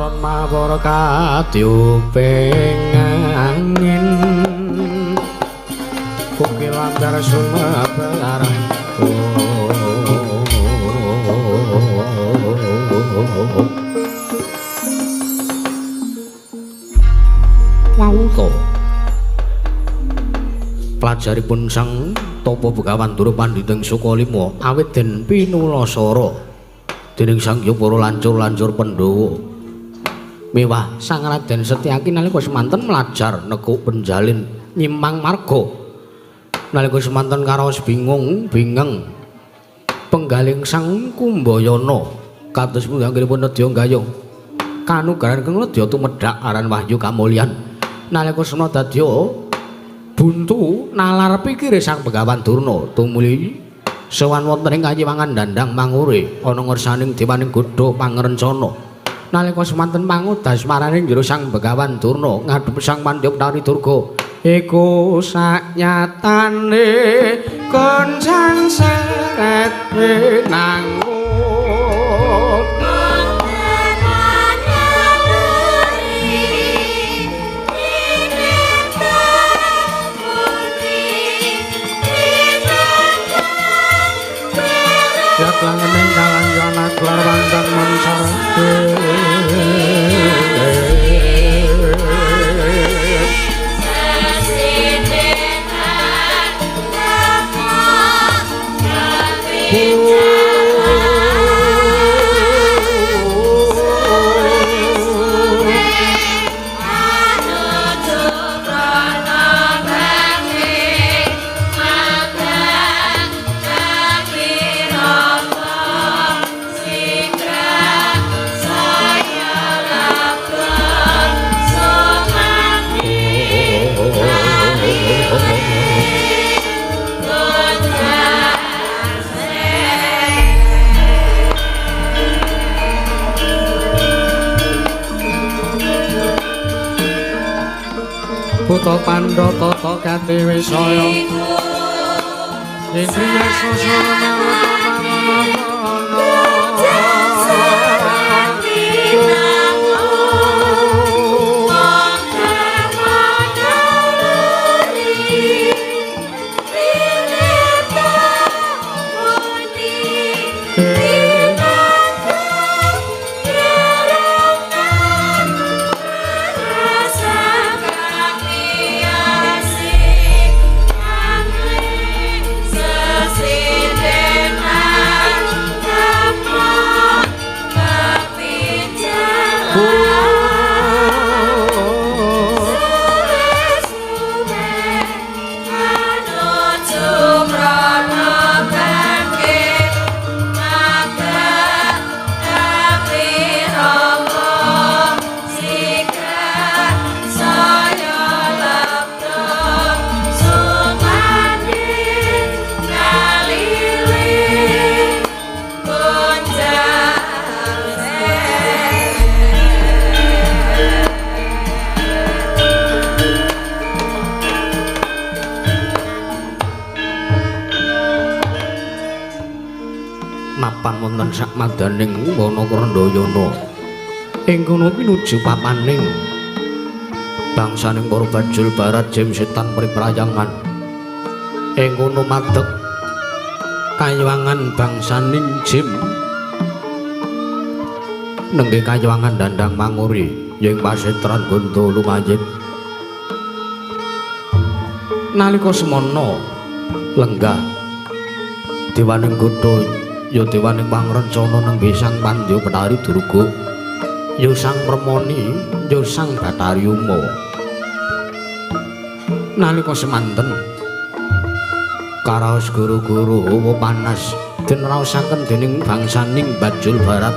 Sempron mawar kadyuping angin ugi lancar sumebar. Wau to pelajaripun Sang Tapa Begawan Ndara Pandhita ing Sukalima awit den pinulasara dening Sang Hyang para lancur-lancur Pandhawa. Miwah Sang Raden Setyaki nalika semanten mlajar nekuk penjalin nyimang marga. Nalika semanten karaos bingung bingeng penggaling Sang Kumbayana kados pundi anggenipun nedya gayung kanugrahan kang nedya tumedhak aran wahyu kamulyan. Nalika semana dadya buntu nalar pikire Sang Begawan Durna tumuli sowan wonten ing kayiwangan dandang mangure ana ngersaning dewaning godha pangrencana. Nalika semanten pangudas maraning jero Sang Begawan Durna ngadhep Sang Pandya Bathari Durga iku saknyatane koncang seret pinangun. Langening kalanjana kelar wantan moncar. Buta Pandhata ta gati wisaya Indriya sasana maruta pawana. Mapan wonten sakmadaning wana Krandayana ing kono pinuju papaning bangsaning para Bajul Barat Jim Setan Priprayangan. Ing kono madeg kaywangan bangsaning Jim nenggih kaywangan Dandang Manguri ing pasetran Gondo Lumayit. Nalika semana lenggah dewaning godha ya dewaning pangrencana nenggih Sang Pandya Bathari Durga ya Sang Permoni ya Sang Bathari Uma. Nalika semanten karaos guru-guru hawa panas den raosaken dening bangsaning Bajul Barat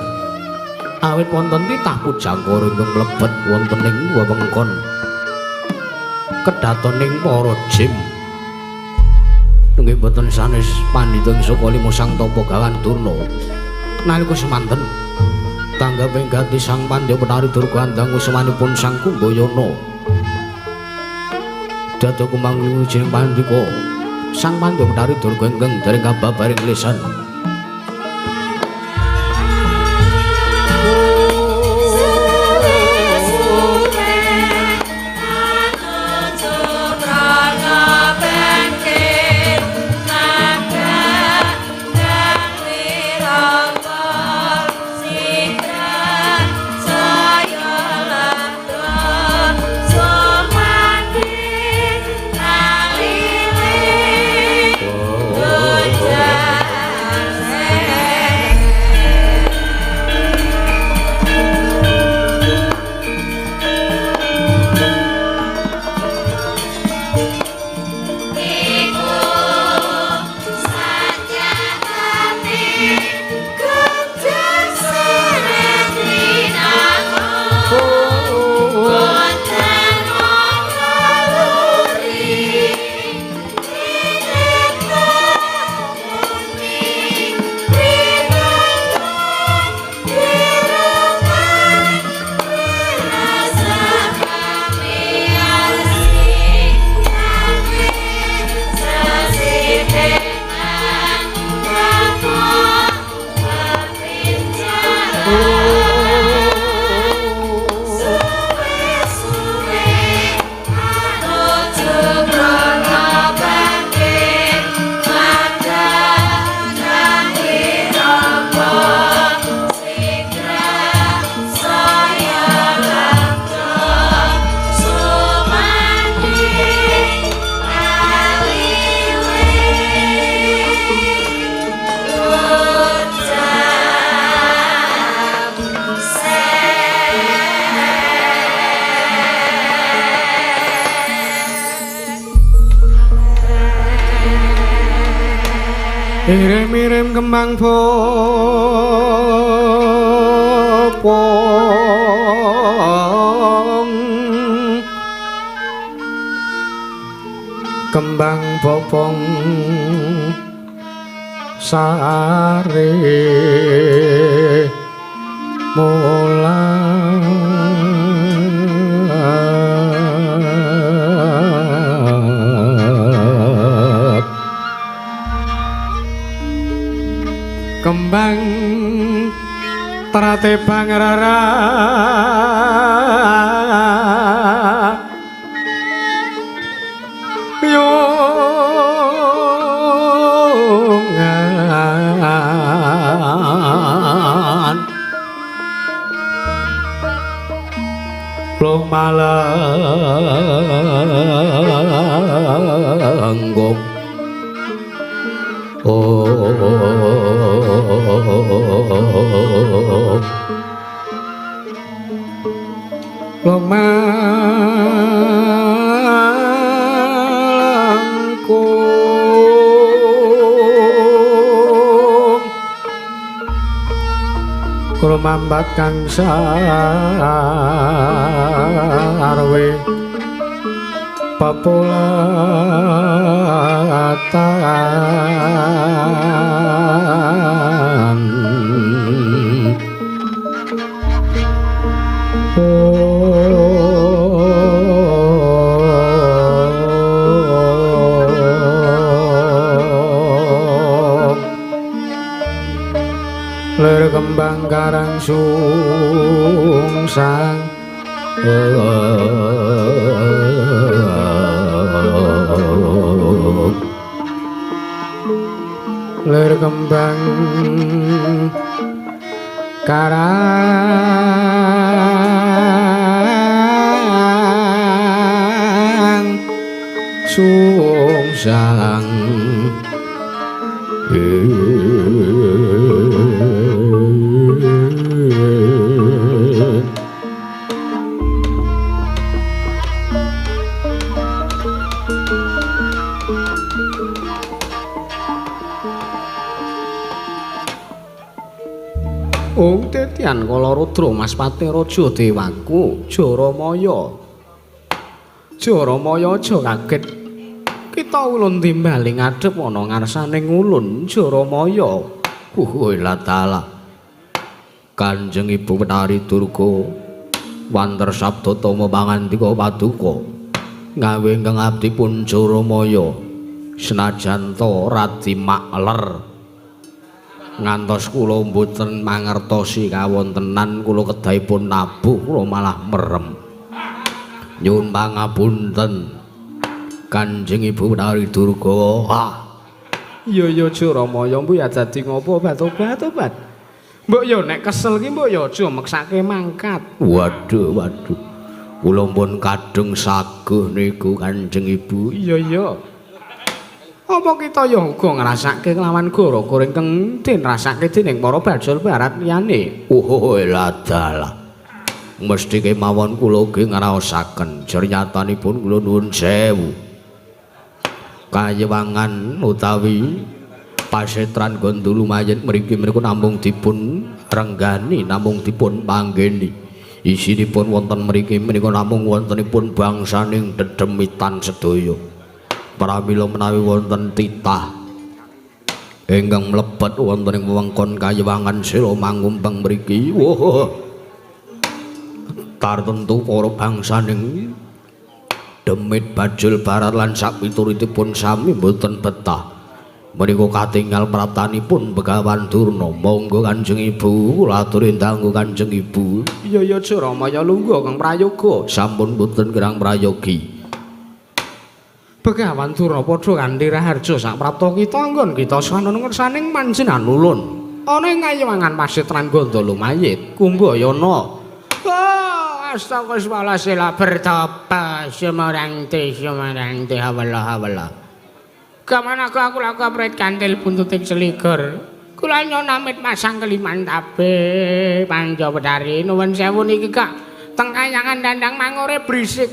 awit wonten titah pujangkara ingkang mlebet wonten ing wewengkon kedhatoning para jim. Nggih boten sanes pandhita ing Sukalima Sang Tapa Gawan Durna. Nalika semanten tanggaping gati Sang Pandya Bathari Durga andang usumanipun Sang Kumbayana. Dados kumang wijining pandika Sang Pandya Bathari Durga ingkang dereng kababaring lisan. Irim-irim kembang bopong, kembang bopong sare mulat. Kembang trate bangrara yungan lung malenggung. Oh, lung malengkung rumambat kang sarwe papulatan. Oh, lir kembang karang sungsang. Lir kembang karang sungsang. Ung tetian kala rudra Maspati raja dewaku Jaramaya. Jaramaya aja kaget. Kita ulun timbali ngadhep ana ngarsaning ulun Jaramaya. Latala. Kanjeng Ibu Betari Durga wanter sabda tama pangandika paduka ngawe ingkang abdi pun Jaramaya senajan ta radi makler ngantos kula mboten mangertosi kawontenan kula kedahipun nabuh kula malah merem. Nyuwun pangapunten Kanjeng Ibu Betari Durga. Iya iya Jaramaya mbuh ya dadi ngopo obat-obat. Mbok yo nek kesel ki mbok yo aja meksake mangkat. Waduh waduh. Kula pun kadung saguh niku Kanjeng Ibu. Iya iya. Apa kita ya uga ngrasake kelawan gara-gara ingkang den rasake dening para bajul barat liyane. Oh ladalah. Mesti kemawon kula ugi ngraosaken jernyatanipun kula nuwun sewu. Kayewangan utawi pasetran Gondolu Mayit mriki mriku namung dipun renggani, namung dipun panggeni. Isinipun wonten mriki menika namung wontenipun bangsaning dedemitan sedaya. Pramila menawi wonten titah ingkang mlebet wonten ing wewengkon Kayewangan Sela Mangumpeng mriki, wah tartemtu para bangsaning demit bajul barat lan sakpituritipun sami mboten betah. Menika katingal praptanipun Begawan Durna. Monggo Kanjeng Ibu, kula aturi dangu Kanjeng Ibu. Iya iya Jaramaya lungguh kang prayoga. Sampun mboten kirang prayogi. Begawan Durna padha kanthi raharja saprapta kita anggon kita sanon ngersaning panjenengan ulun. Ana ing Kayewangan Pasetran Gondolo Mayit Kumbayana. Oh, astagfirullahaladzim bertapa semarang te semarang te hawala hawala. Kamana aku laku pret kantil buntuting selikur. Kula nyonamit masang keliman tabe Panja Betari nuwun sewu niki kak teng kayangan dandang mangore berisik.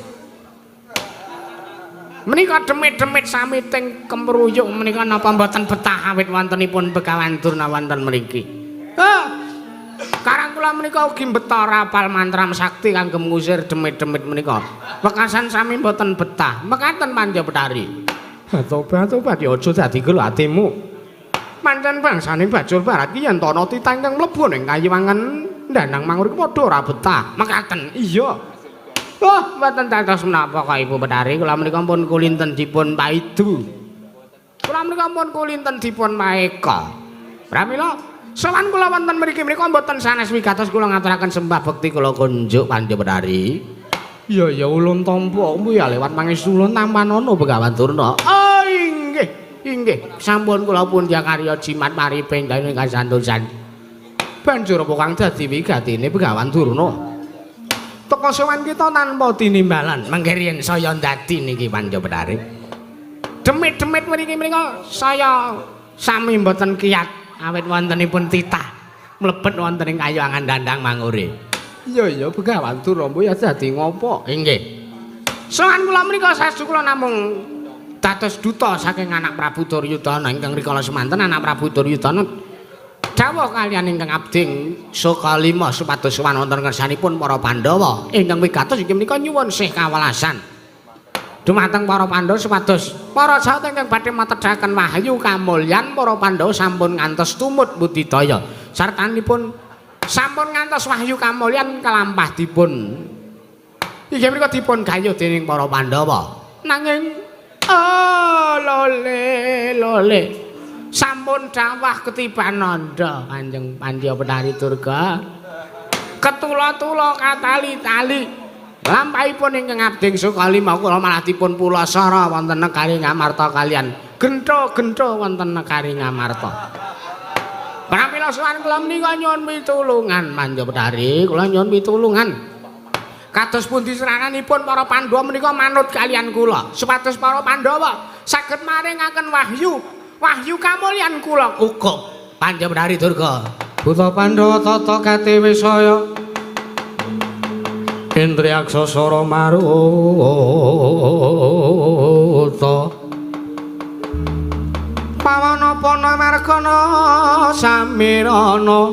Menika demit-demit sami teng kemruyuk menika napa mboten betah awit wontenipun Begawan Durna wonten mriki. Hah. Karang kula menika ugi mbeta rapal mantram sakti kangge ngusir demit-demit menika. Wekasan sami mboten betah. Mekaten Pandya Betari. Tobat-tobat ya aja dadi gelo atimu. Pancen bangsane Bajul Barat ki yen ana titah ingkang mlebu ning kayiwangan Danang Mangur iku padha ora betah. Mekaten. Iya. Oh, mboten dados menapa kok Ibu Betari, kula menika pun kulinten dipun paidu. Kula menika pun kulinten dipun paeka. Pramila sowan kula wonten mriki menika mboten sanes wigatos kula ngaturaken sembah bekti kula kunjuk Pandya Betari. Iya ya ulun tampa ya lewat pangestu ulun tampanana Begawan Durna. Oh inggih, inggih. Sampun kula pundha karya jimat mariping dene kasantosan. Banjur apa kang dadi wigatine Begawan Durna? Teka sowan kita tanpa tinimbalan mangke riyen saya ndadi niki Pandya Betari. Demit-demit mriki menika saya sami mboten kiyat awit wontenipun titah mlebet wonten ing kayangan Dandang Mangure. Iya ya Begawan Durna ya dadi ngopo? Inggih. Sowan kula menika saestu kula namung dados duta saking anak Prabu Duryudana ingkang rikala semanten anak Prabu Duryudana dawuh kaliyan ingkang abdi Sukalima supados sowan wonten ngersanipun para Pandhawa ingkang wigatos inggih menika nyuwun sih kawelasan dumateng para Pandhawa supados para jawata ingkang badhe matedhaken wahyu kamulyan para Pandhawa sampun ngantos tumut budidaya sartanipun sampun ngantos wahyu kamulyan kelampah dipun inggih menika dipun gayuh dening para Pandhawa nanging oh lole lole sampun dawah ketiban nanda Kanjeng Pandya Betari Durga ketula-tula katali-tali lampahipun ingkang abdi Sukalima kula malah dipun pulasara wonten negari Ngamarta kaliyan gentha-gentha wonten negari Ngamarta. Pramila sowan kula menika nyuwun pitulungan Pandya Betari, kula nyuwun pitulungan. Kados pundi seranganipun para Pandhawa menika manut kaliyan kula supados para Pandhawa saged maringaken wahyu wahyu kamulyan kula uga Pandya Betari Durga. Buta Pandhawa tata kati wisaya Indriyaksa sara maruta Pawana pana margana samirana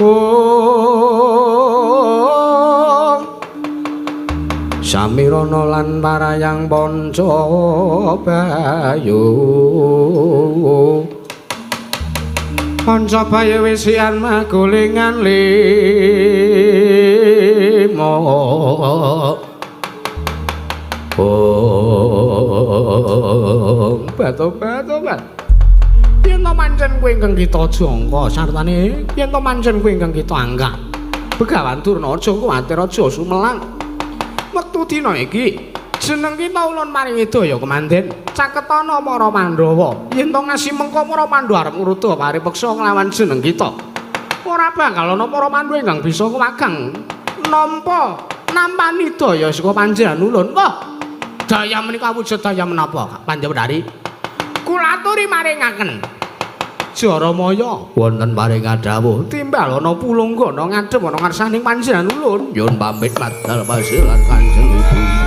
Om Samirana lan parayang panca bayu Panca bayu wisian magulingan lima Om Bato-bato bat yen to pancen kowe ingkang kita jangka sartane yen to pancen kowe ingkang kita anggap Begawan Durna aja kuwatir aja sumelang. Wektu dina iki jeneng kita ulun maringi daya kemanden caketana para Pandhawa yen to ngasi mengko para Pandhawa arep ngruda paripeksa nglawan jeneng kita ora bakal ana para Pandhawa ingkang bisa kewagang nampa nampani daya saka panjenengan ulun. Wah, daya menika wujud daya menapa Pandya Betari? Kula aturi maringaken Jaramaya wonten paring dawuh timbal ana pulunggana ngadhep ana ngarsaning panjenengan ulun. Nyuwun pamit madal pasilan Kanjeng Ibu.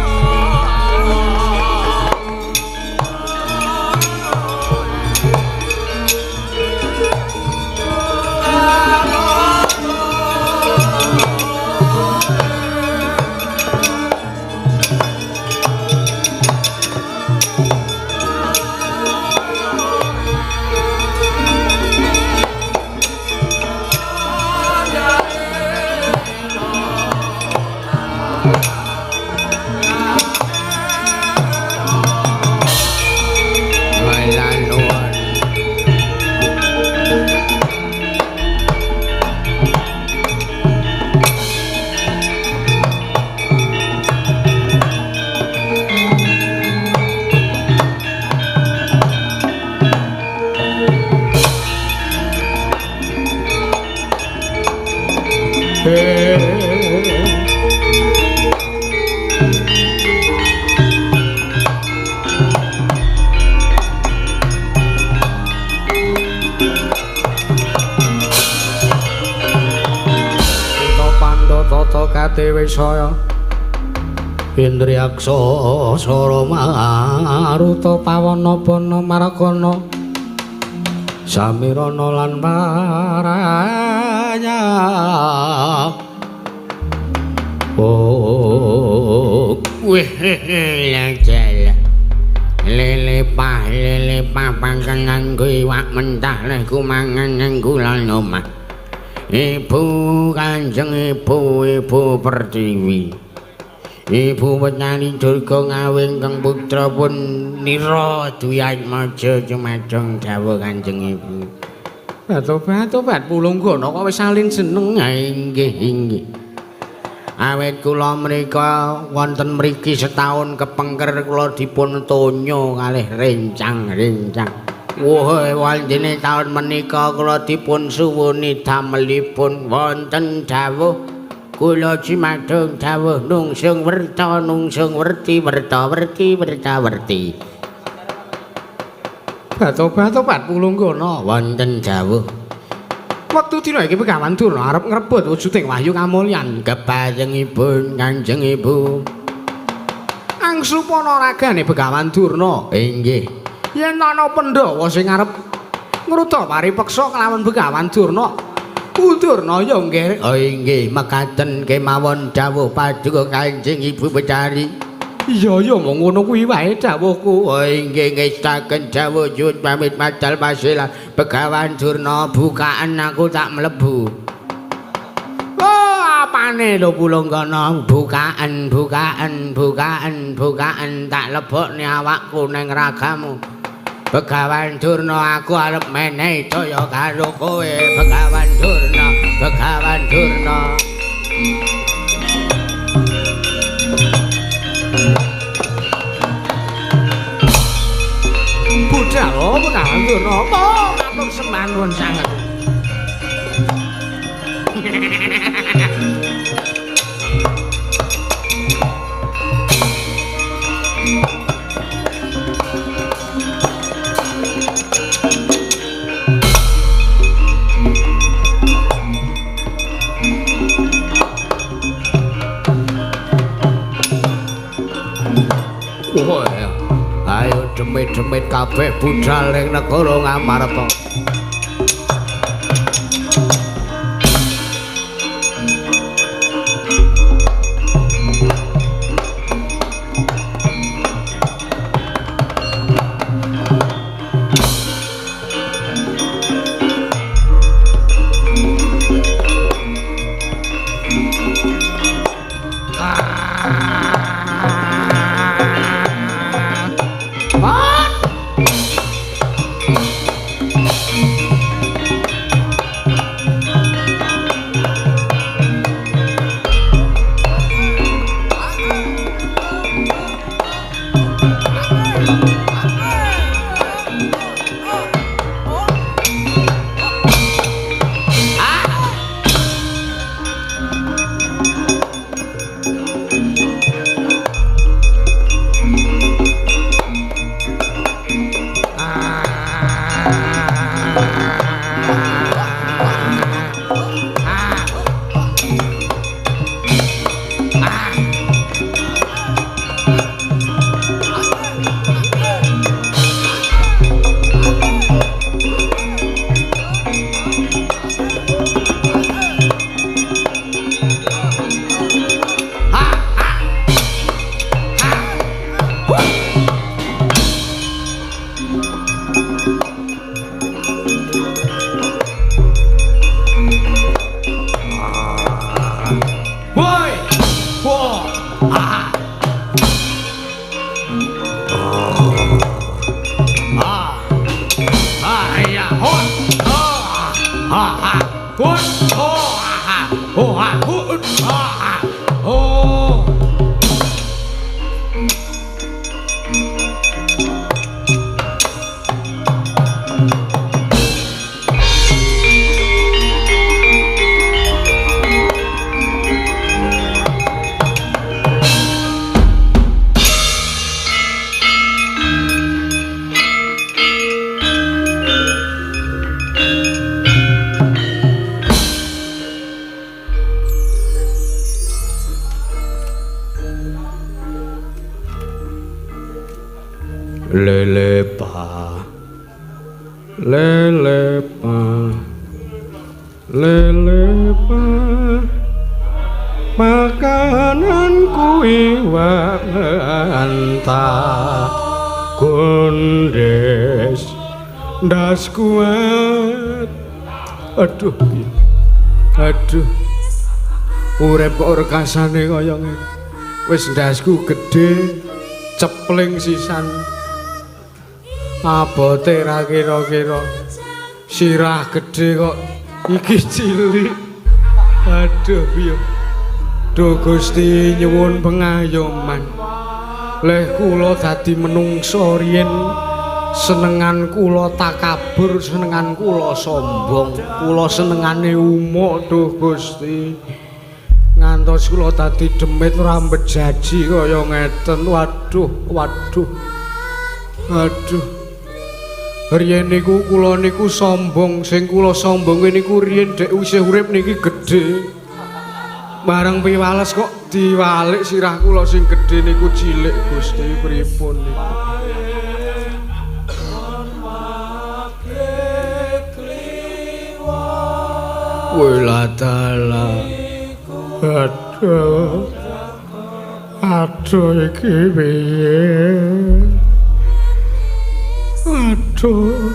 Wisaya Indriyaksa Sara Maruta Pawana Bana Margana Samirana lan Paranya. Oh, wih, lele pah, lele pah pangkengan ku iwak mentah leh ku mangan nang kulon omah. Ibu Kanjeng Ibu, Ibu Pertiwi. Ibu Petani Durga ngawing kang putra pun nira Dwiatmaja jumadong dawuh Kanjeng Ibu. Batobat Pulunggana kok wis salin jeneng. Inggih, inggih. Awit kula mrika wonten mriki setahun kepengker kula dipun tonya kalih rencang-rencang. Wah, wondene taun menika kula dipun suwuni damelipun wonten dawuh kula jumadung dawuh nungsung werta nungsung werti werta werti werta werti. Batobat Pulunggana wonten dawuh. Wektu dina iki Begawan Durna arep ngrebut wujuding wahyu kamulyan keparengipun Kanjeng Ibu. Angsupana ragane Begawan Durna. Inggih. Yen ana Pandhawa sing arep ngruta paripeksa kelawan Begawan Durna, Durna ya nggih. Oh inggih, mekaten kemawon dawuh paduka Kanjeng Ibu Betari. Iya ya mung ngono kuwi wae dawuhku. Oh inggih ngestaken dawuh nyuwun pamit madal pasilah. Begawan Durna bukaan aku tak mlebu. Oh apane lho Pulunggana bukaan bukaan bukaan bukaan tak lebokne awakku ning ragamu. Begawan Durna aku arep menehi daya karo kowe. Begawan Durna, Begawan Durna. Budal Begawan Durna, oh matur sembah nuwun sanget. Ayo demit-demit kabeh budal ning negara Ngamarta. Lele makanan kuwi wanta gondes ndas kuat. Aduh, aduh, urip kok rekasane kaya ngene. Wis ndasku gedhe, cepling sisan. Abote ra kira-kira. Sirah gedhe kok iki cilik. Aduh, piye. Duh Gusti nyuwun pengayoman. Leh kula dadi menungso riyen senengan kula takabur, senengan kula sombong, kula senengane umuk duh Gusti. Ngantos kula dadi demit ora mbejaji kaya ngeten. Waduh, waduh. Aduh. Riyen niku kula niku sombong, sing kula sombonge niku riyen dek isih urip niki gedhe. Bareng piwales kok diwalik sirah kula sing gedhe niku cilik Gusti, pripun niku. Welatala. Aduh. Aduh iki piye? Aduh.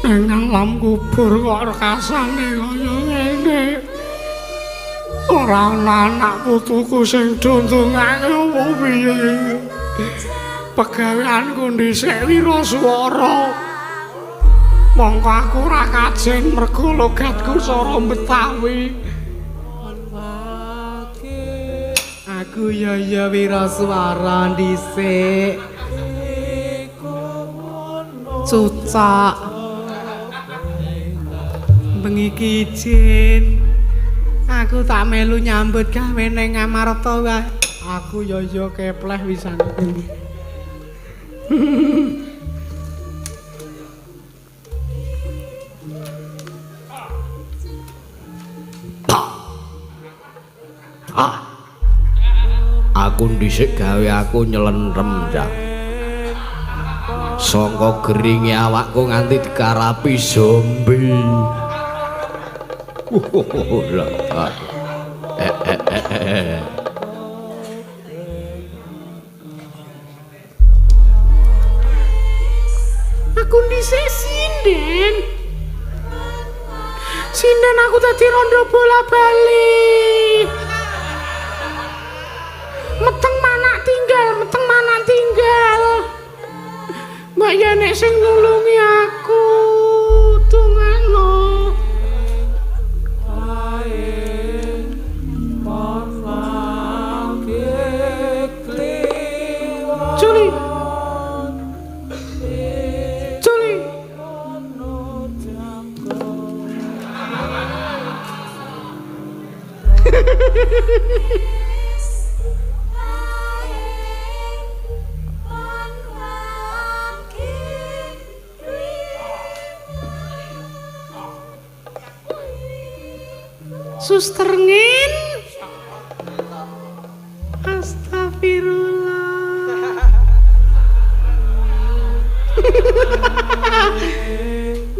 Nang alam kubur kok rekasane kaya ngene. Ora ana anak putuku sing dondongake apa piye. Pegaweanku dhisik wiraswara. Mongko aku ora kajen mergo logatku cara Betawi. Aku ya ya wiraswara dhisik. Cucak. Bengi iki izin. Aku tak melu nyambut gawe ning Amarta wae. Aku ya ya kepleh wisan. Ah. Aku dhisik gawe aku nyelenrem cah. Sangka geringe awakku nganti dikarapi zombie. Lah. Aku dhisik sinden. Sinden aku dadi rondo bola-bali. Meteng manak tinggal, meteng manak tinggal. Mbak ya nek sing nulungi aku, dongano. Juli. Juli. Suster ngin. Astagfirullah.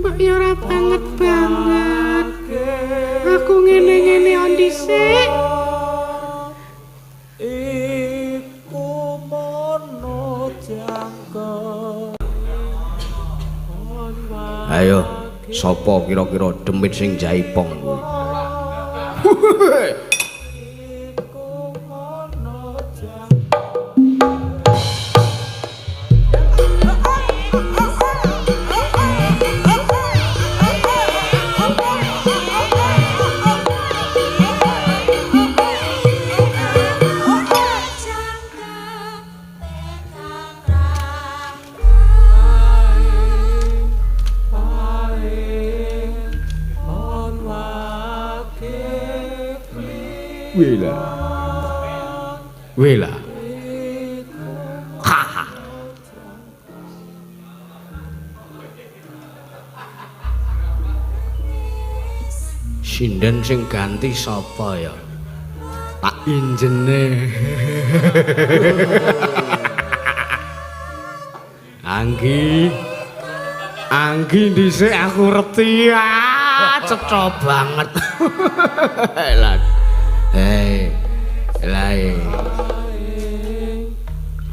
Mbak ya ora banget banget. Aku ngene-ngene on dhisik. Iku mono jangkep. Ayo, sapa kira-kira demit sing jaipong kuwi? Wela. Wela. Haha. Sinden sing ganti sapa ya? Tak injene. Anggi. Anggi dhisik aku reti. Wah, cetha banget. Lah. Hei. Lah.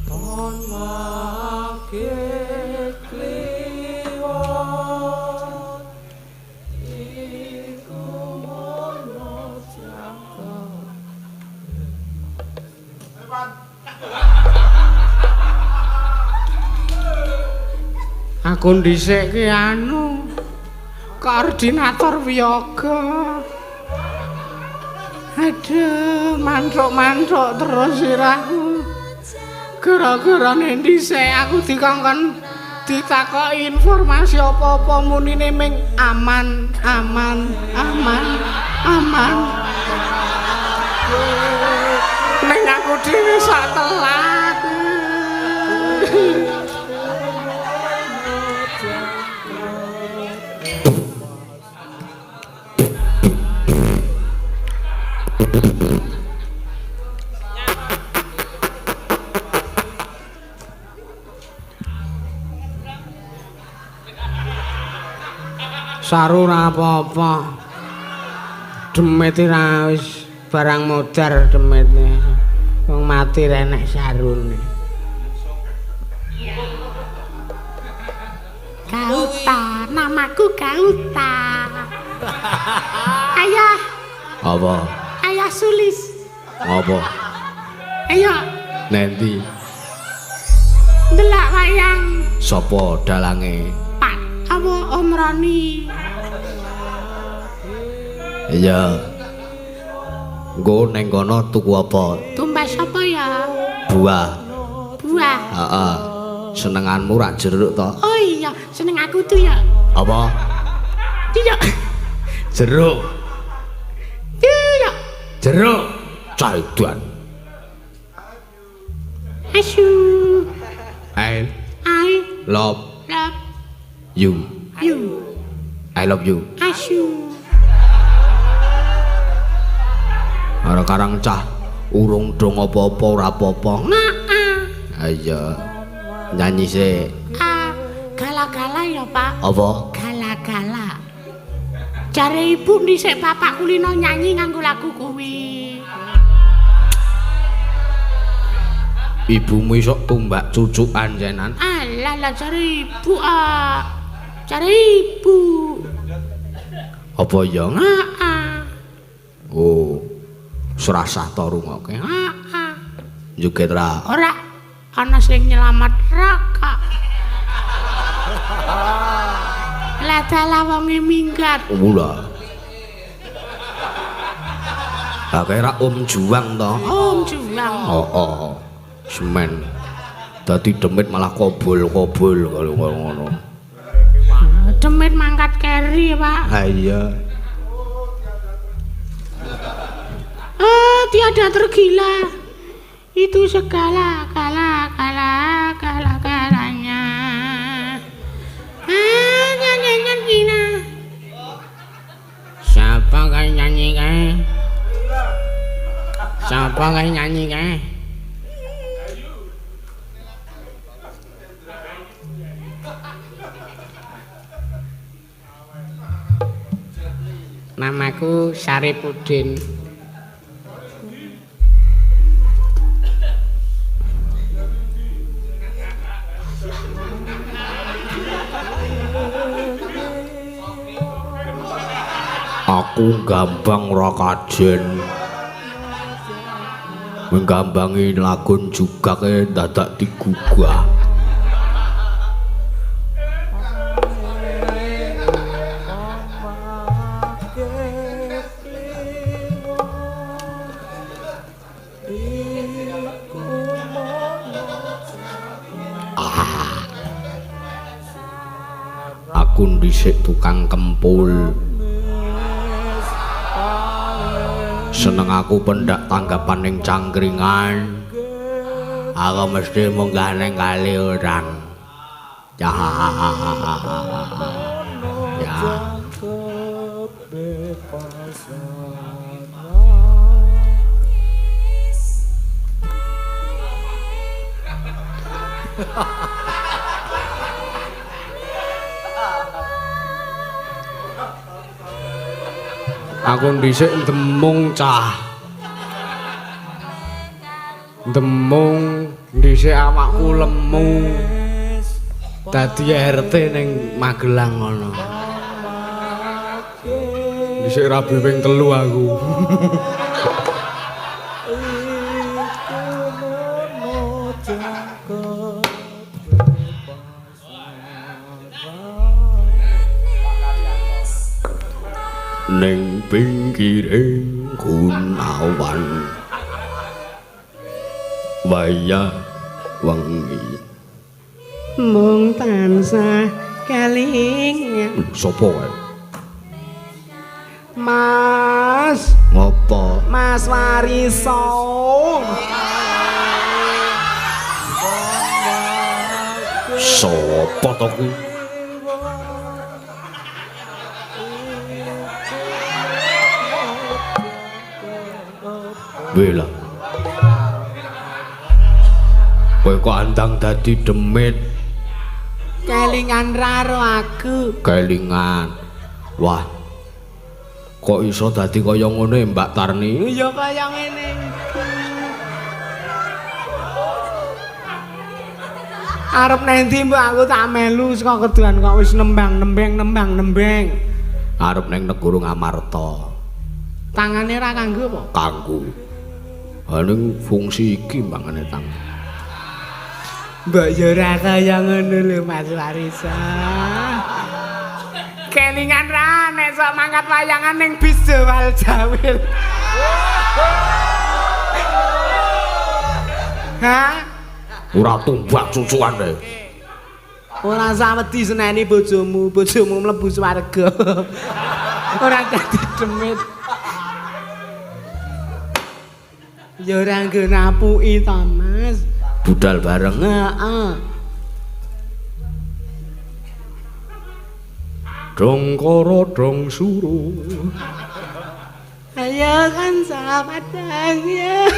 Ton wage kliwon iku mono jangkep. Aku dhisik ki anu koordinator wiyaga. Aduh, manthuk-manthuk terus sirahku. Gara-gara dhisik aku dikongkon ditakoki informasi apa-apa munine ming aman, aman, aman, aman. Ning aku dhewe sak telat. Saru ora apa-apa. Demit ora wis barang modar demite. Wong mati ra enek sarune. Kauta, namaku Kauta. Ayah. Apa? Ayah Sulis. Apa? Ayo. Nanti. Ndelok wayang. Sopo dalange? Pak, apa Om Roni? Iya. Engko ning kono tuku apa? Tumbas apa ya? Buah. Buah. Heeh. Senenganmu rak jeruk to? Oh iya, seneng aku tuh ya. Apa? Iya. Jeruk. Iya. Jeruk. Caidan. Asu. I I love love you. You. I love you. Asu. Ora karang cah urung dong apa-apa ora apa-apa. Heeh. Iya. Nyanyi sik. Ah, gala-gala ya, Pak. Apa? Gala-gala. Jare ibu dhisik bapak kulino nyanyi nganggo lagu kuwi. Ibumu iso tumbak cucukan jenan. Alah lah jare ibu ah. Jare ibu. Apa ya? Heeh. Oh. Serasah to rungokke. Heeh. Joget ra? Ora. Ana sing nyelamat raka. Lah dalah wonge minggat. Lha. Lah kira Om Juang to? Om Juang. Heeh. Semen. Dadi demit malah kobol-kobol karo ngono. Demit mangkat keri, Pak. Ha iya. Ah, tiada tergila. Itu segala kala kala kala kalanya. Ah, nyanyi nyanyi. Siapa kae nyanyi kae? Siapa kae nyanyi kae? Namaku Saripudin. Aku gambang ora kajen. Nggambangi lagun juga ke dadak digugah. Aku dhisik tukang kempul. Seneng aku pendak tanggapan ning cangkringan. Aku mesti munggah ning kali urang. Ya. Ya. Aku dhisik ndemung cah. Ndemung dhisik awakku lemu. Dadi RT ning Magelang ngono. Dhisik rabi ping 3 aku. Ning pinggiring Gunawan wayah wengi mung tansah kelingan. Sapa kae? Mas. Ngopo? Mas Wariso. Sapa to kuwi? Wela. Kowe kok andang dadi demit? Kelingan raro aku. Kelingan. Wah. Kok iso dadi kaya ngene Mbak Tarni? Ya kaya ngene iki. Arep nendi mbok aku tak melu saka keduan kok wis nembang-nembeng nembang-nembeng. Arep ning negara Ngamarta. Tangane ra kanggo apa? Kanggo. Ning fungsi iki mbangane tangan. Mbok ya ora kaya ngono lho Mas Warisa. Kelingan ra nek sok mangkat wayangan ning bis Jawal Jawil. Hah? Ora tumbak cucuane. Ora sawedi seneni bojomu, bojomu mlebu swarga. Ora dadi demit. Ya ora nggo napuki ta, Mas. Budal bareng. Heeh. Dong kara dong suru. Ayo kan padang ya.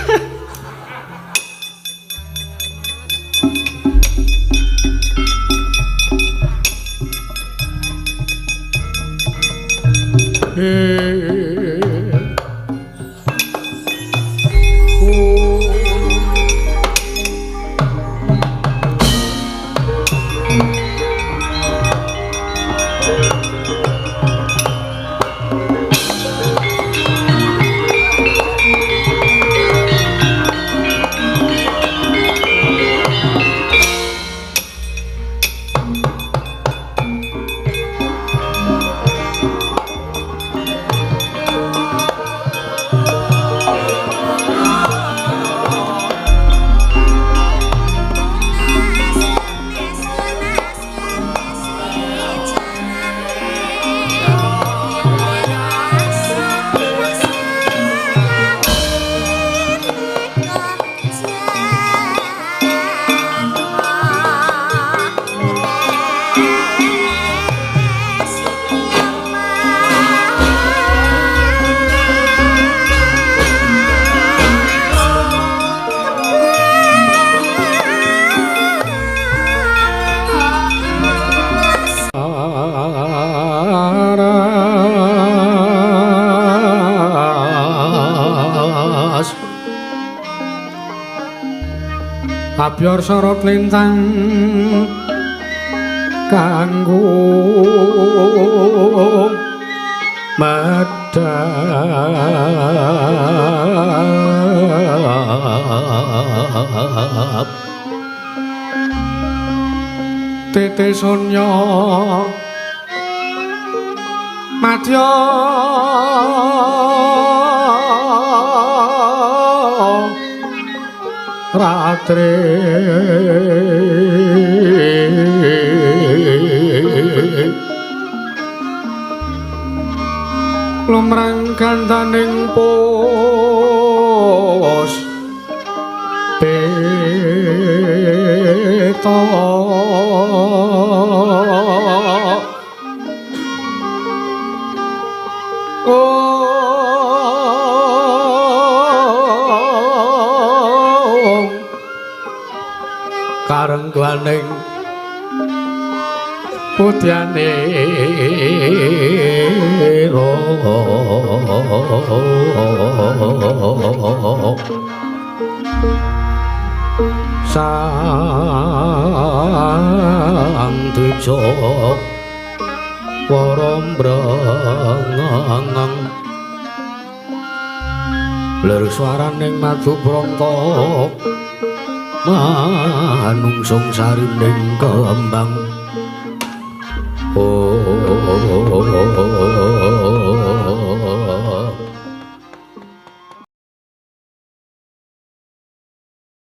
Abyor sorot lintang kanggo medhap tete sonya madya ratri lumrang gandaning pos peta karengganing putyanira. Sang Dwija Warambrang lir swaraning madhubranta manungsung sarining kembang. Oh.